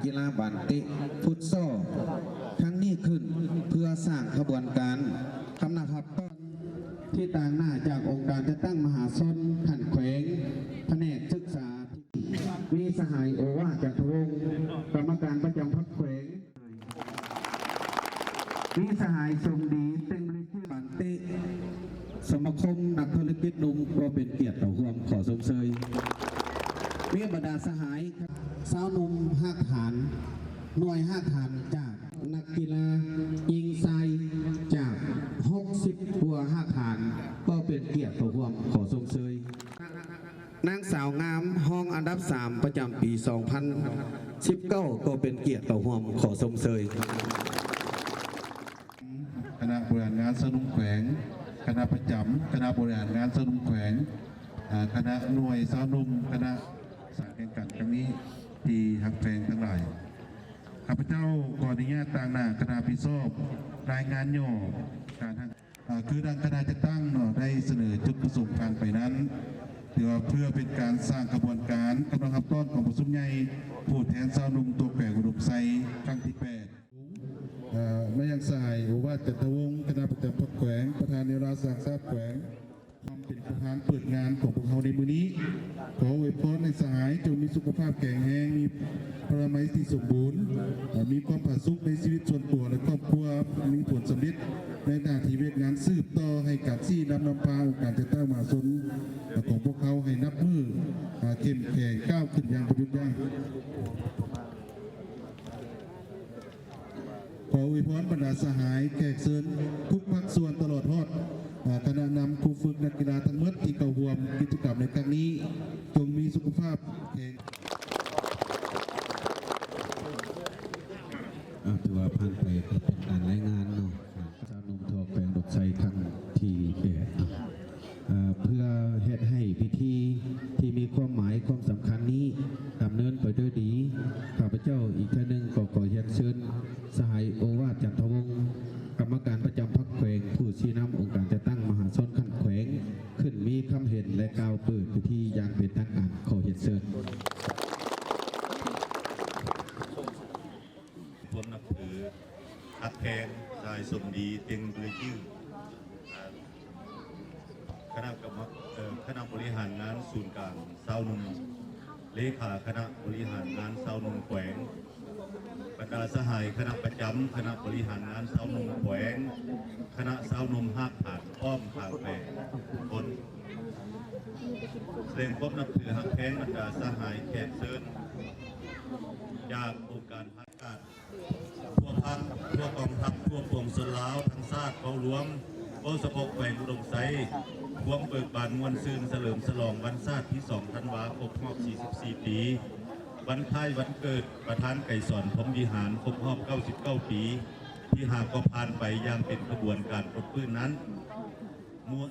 ກິລາບານເຕະຟຸດຊໍ ຄັ້ງນີ້ຂຶ້ນເພື່ອສ້າງຂະບວນການຄຳນັບຮັບຕ້ອນທີ່ຕາງໜ້າຈາກອົງການຈັດຕັ້ງມະຫາຊົນຂັ້ນແຂວງ ພະແນກສຶກສາ ມີສະຫາຍ ໂອວາດ ຈັນທະວົງ ກຳມະການປະຈຳພັກແຂວງ. ມີສະຫາຍ ສົມດີ ເຕັງບຣິດ ບານເຕະ ສະມາຄົມນັກທຸລະກິດໜຸ່ມ ກໍເປັນກຽດເຂົ້າຮ່ວມ ຂໍຊົມເຊີຍ. ມີບັນດາສະຫາຍ ຊາວໜຸ່ມຮາກຖານ ໜ່ວຍຮາກຖານຈາກນັກກິລາຍິງຊາຍຈາກຫົກສິບກວ່າຮາກຖານ ກໍເປັນກຽດເຂົ້າຮ່ວມ ຂໍຊົມເຊີຍ. ນາງສາວງາມ ຮອງອັນດັບສາມ ປະຈຳປີສອງພັນສິບເກົ້າ ກໍເປັນກຽດເຂົ້າຮ່ວມ ຂໍຊົມເຊີຍ. ຄະນະບໍລິຫານງານຊາວໜຸ່ມແຂວງ, ຄະນະປະຈຳຄະນະບໍລິຫານງານຊາວໜຸ່ມແຂວງ, ອາ, ຄະນະໜ່ວຍຊາວໜຸ່ມ, ຄະນະສານແຂ່ງຂັນຄັ້ງນີ້ທີ່ຮັກແພງທັງຫຼາຍ, ຂ້າພະເຈົ້າຂໍອະນຸຍາດຕາງໜ້າຄະນະຮັບຜິດຊອບລາຍງານຫຍໍ້ການຮັກ ອາ, ຄືດັ່ງຄະນະຈັດຕັ້ງເນາະ ໄດ້ສະເໜີຈຸດປະສົງຜ່ານໄປນັ້ນ, ຖືວ່າເພື່ອເປັນການສ້າງຂະບວນການກຳລັງຮັບຕ້ອນກອງປະຊຸມໃຫຍ່ຜູ້ແທນຊາວໜຸ່ມຕົວແຂວງອຸດົມໄຊຄັ້ງທີແປດ. ອາ, ມາຍັງສະຫາຍ ໂອວາດ ຈັນທະວົງ ຄະນະປະຈຳພັກແຂວງ, ປະທານແນວລາວສ້າງຊາດແຂວງ ເປັນປະທານເປີດງານຂອງພວກເຮົາໃນມື້ນີ້. ຂໍອວຍພອນໃຫ້ສະຫາຍຈົ່ງມີສຸຂະພາບແຂງແຮງ, ມີພະລານາໄມທີ່ສົມບູນ, ມີຄວາມຜາສຸກໃນຊີວິດສ່ວນຕົວ ແລະ ຄອບຄົວ, ມີຜົນສຳເລັດໃນໜ້າທີ່ວຽກງານ, ສືບຕໍ່ໃຫ້ການຊີ້ນຳນຳພາອົງການຈັດຕັ້ງມະຫາຊົນຂອງພວກເຮົາໃຫ້ນັບມື້ເຂັ້ມແຂງ, ກ້າວຂຶ້ນຢ່າງບໍ່ຢຸດຢັ້ງ. ຂໍອວຍພອນບັນດາສະຫາຍ, ແຂກເຊີນທຸກພາກສ່ວນ, ຕະຫຼອດຮອດຄະນະນຳ, ຄູຝຶກ, ນັກກິລາທັງໝົດທີ່ເຂົ້າຮ່ວມກິດຈະກຳໃນຄັ້ງນີ້, ຈົ່ງມີສຸຂະພາບແຂງ ອາ, ຖືວ່າຜ່ານໄປກໍເປັນການລາຍງານເນາະ, ຊາວໜຸ່ມທົ່ວແຂວງອຸດົມໄຊຄັ້ງທີແປດເນາະ. ເພື່ອເຮັດໃຫ້ພິທີທີ່ມີຄວາມໝາຍຄວາມສຳຄັນນີ້ດຳເນີນໄປດ້ວຍດີ, ຂ້າພະເຈົ້າອີກເທື່ອໜຶ່ງກໍຂໍຮຽນເຊີນສະຫາຍ ໂອວາດ ຈັນທະວົງ ກຳມະການປະຈຳພັກແຂວງ ຜູ້ຊີ້ນຳອົງການຈັດຕັ້ງມະຫາຊົນຂັ້ນແຂວງ ຂຶ້ນມີຄຳເຫັນ ແລະ ກ່າວເປີດພິທີຢ່າງເປັນທາງການ. ຂໍຮຽນເຊີນ. ຄວາມນັບຖືຮັກແພງ ນາຍສົມດີ ເຕັງບຣິດ ຄະນະກຳມະ ເອີ ຄະນະບໍລິຫານງານສູນກາງຊາວໜຸ່ມ, ເລຂາຄະນະບໍລິຫານງານຊາວໜຸ່ມແຂວງ, ບັນດາສະຫາຍຄະນະປະຈຳຄະນະບໍລິຫານງານຊາວໜຸ່ມແຂວງ, ຄະນະຊາວໜຸ່ມຮາກຖານອ້ອມຂ້າງແຂວງທຸກຄົນ, ສະແດງຄວາມນັບຖືຮັກແພງບັນດາສະຫາຍແຂກເຊີນຈາກອົງການ ການທົ່ວພັກ, ທົ່ວກອງທັບ, ທົ່ວປວງຊົນລາວທັງຊາດເວົ້າລວມ, ເວົ້າສະເພາະແຂວງອຸດົມໄຊ, ຄວາມເບີກບານມ່ວນຊື່ນສະເຫຼີມສະຫຼອງວັນຊາດທີສອງທັນວາ ຄົບຮອບສີ່ສິບສີ່ປີ, ວັນຄ້າຍວັນເກີດປະທານໄກສອນ ພົມວິຫານ ຄົບຮອບເກົ້າສິບເກົ້າປີ, ທີ່ຫາກໍຜ່ານໄປຢ່າງເປັນຂະບວນການປົດປື້ມນັ້ນ, ມວນ